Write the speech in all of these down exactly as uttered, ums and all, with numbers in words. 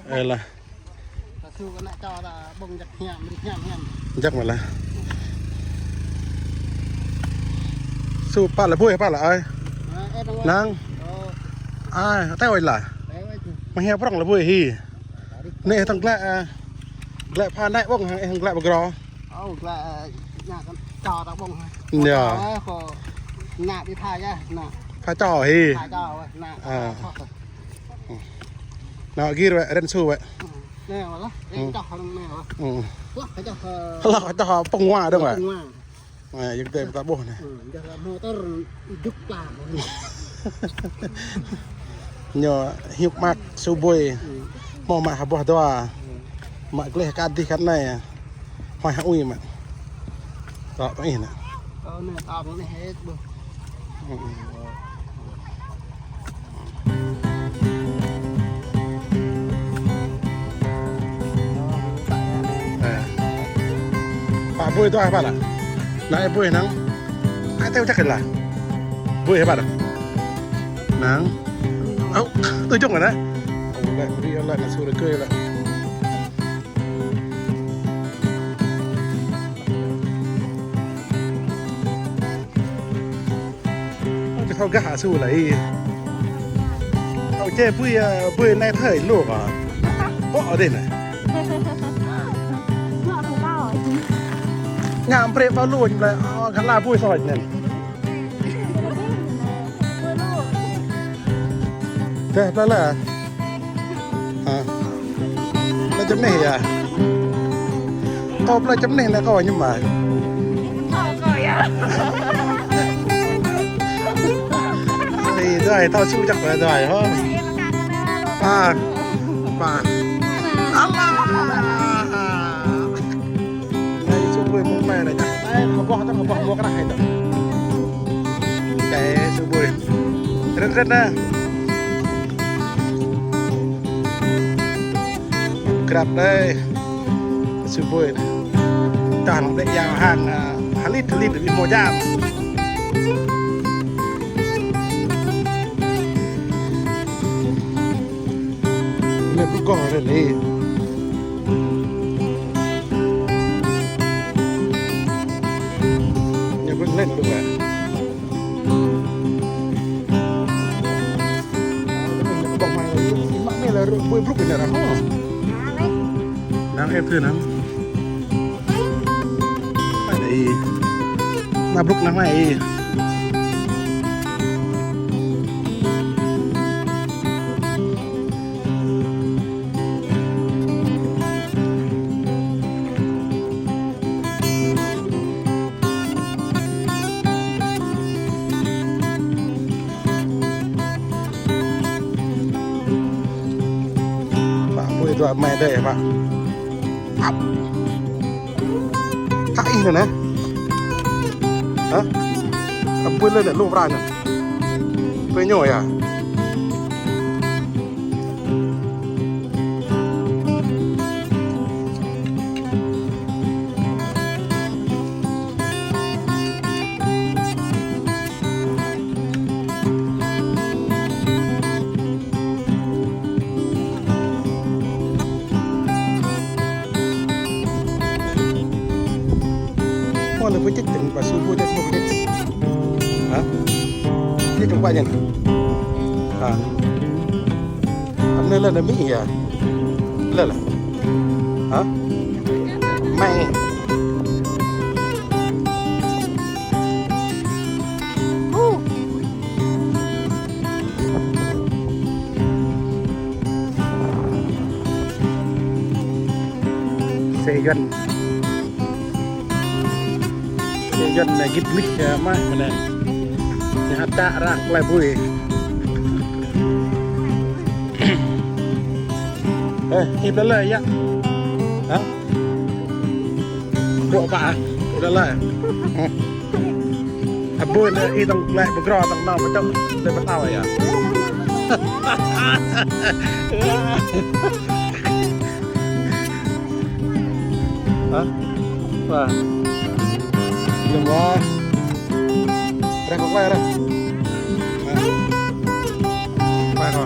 Ơ lah. Jăk mă lah. Su pă lah ƀuih pă lah ai. Năng. Ai, teo ơi lah. Mă hia prong lah ƀuih hĭ. Nê tong glăi, ơ, glăi pha nai ƀong hăng, ơ, glăi pơgro. Ơ, glăi, ơ, nă, čô ta ƀong hă. Yơh. Čô, ơ, kơ nă ƀu pha yơh, nă. Pha čô hĭ. Pha čô, ơ, nă. Ơ. Nă, gir wă, ren su wă. Nê, wă lah, ren čô hăng nê wă. Wă, čô, ơ, lah, čô pơngua dong wă. Pơngua. Ơ, yơh, tê ta ƀuh nê. Ơ, yơh lah, motor dŭk pla. Ñu hiăp mă su ƀuih. Mơ̆ mă ha boh dua. Mă gleh kơ adih kơ anai. Hoi ha ui mă. Tŏ tŏ ih nă. Tŏ nê, tŏ nê, hĕ ƀuh. Ơ. Pă ƀuih dua pă lah. Nă ƀuih năng. Ai teo čăk lah. Ƀuih pă lah. Năng. Ơ, tui jong lah nă. Ơ, lĕ, ri lĕ, nă su rơkơi lĕ. Ơ, či thâo gah su lah ih. Thâo čê ƀuih, ơ, ƀuih nai thơi lu kơ. Pŏk dih nă. Ngă prê ƀâo lu ñu lĕ, ơ, gah lah ƀuih soi năn. Teh, pla lah. Hă. Pla čăm neh yơh. Kâo pla čăm neh nă kâo ñu mă. Ih, dơi, thâo su čăk lah dơi, hă. Pă. Pă. Alah. Nai su ƀuih mơ̆ng anai nă. Ai, hơboh tŏ, hơboh mơ̆ng krah hai tŏ. Kơ su ƀuih. Ren ren nă. Krăp đơi. Su ƀuih. Tah lăng đĕ yang hăng, ơ, hơlit hơlit ƀu hmâo jam. Nê ƀu kơ ren ih. Ñu ƀu lĕ ƀu wă. Mă mê lah ƀuih brŭk anai ră hŏ. Năng ĕp tơ năng. Ai đơi. Mă brŭk năng mai. Pă, ƀuih dua mai đơi, pă. Ăp. Hă ih nă nă. Hă? Ăp ƀuih lĕ nă lu pran nă. Ƀuih ñu yơh. Mơ̆ anai ƀu čĕk tơ̆ng, ƀă su ƀu čĕk, ƀu čĕk. Hă? Čĕk tơ̆ng ƀă ñăn. Hă? Anai lĕ anai mĭ yơh. Lĕ lĕ. Hă? Mĭ. Xe Yuăn. Xe Yuăn anai git mih, ơ, mă, mă anai. Ñu hă čă ră klai ƀuih. Ơ, ih pla lĕ yă. Hă? Bruă pă, ih pla lĕ. Ƀuih anai ih tŏng glăi pơgro tŏng nao pơčŏk lĕ pơtao yă. Hă? Wah. Jăm wah. Ră kơ glăi ră. Wah kơ.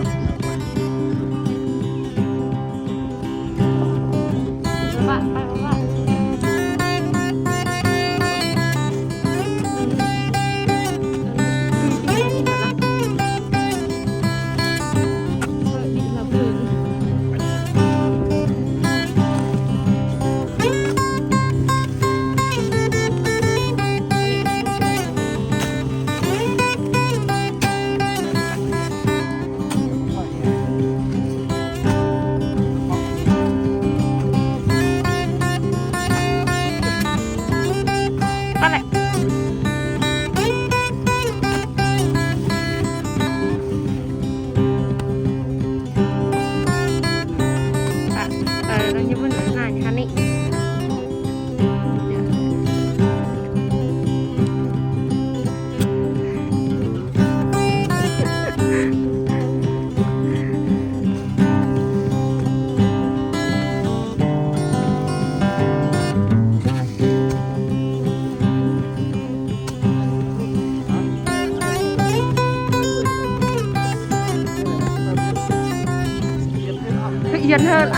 Yên hơn.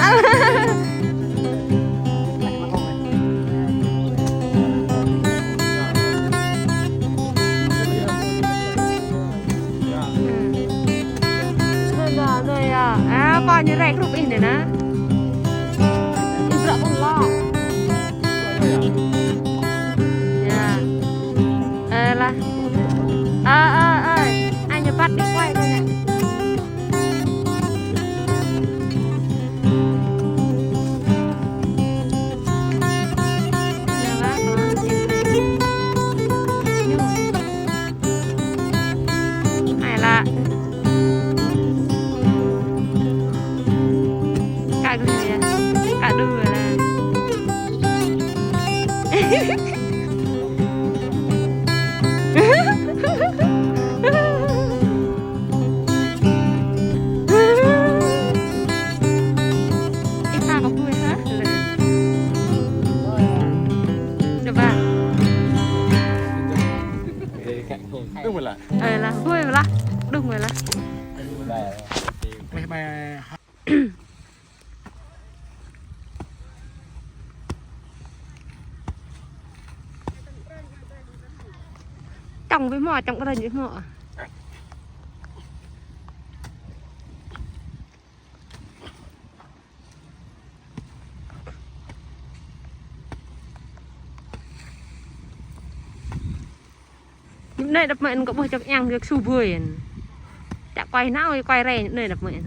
Rồi, à, coi như rẻ group in này nè. Ih, bruă kâo lŏ. Ya. Ơ lah. Ơ, ơ, ơ. Ai ñu bắt đi quay coi nè. Ai lă. Kak gơ̆ ya. Kak đu lah. Ih, ta kơ bui hă? Lĕ. Đu ba. Đu mơ̆ lah. Ơ lah, bui lah. Đu mơ̆ lah. Čŏng ƀu hmâo, čŏng ƀu rơñ ƀu hmâo. Anai đăp mơ̆n kơ ƀuh čŏng yang gơ̆ su bui. Čă quay nao, quay rai, anai đăp mơ̆n.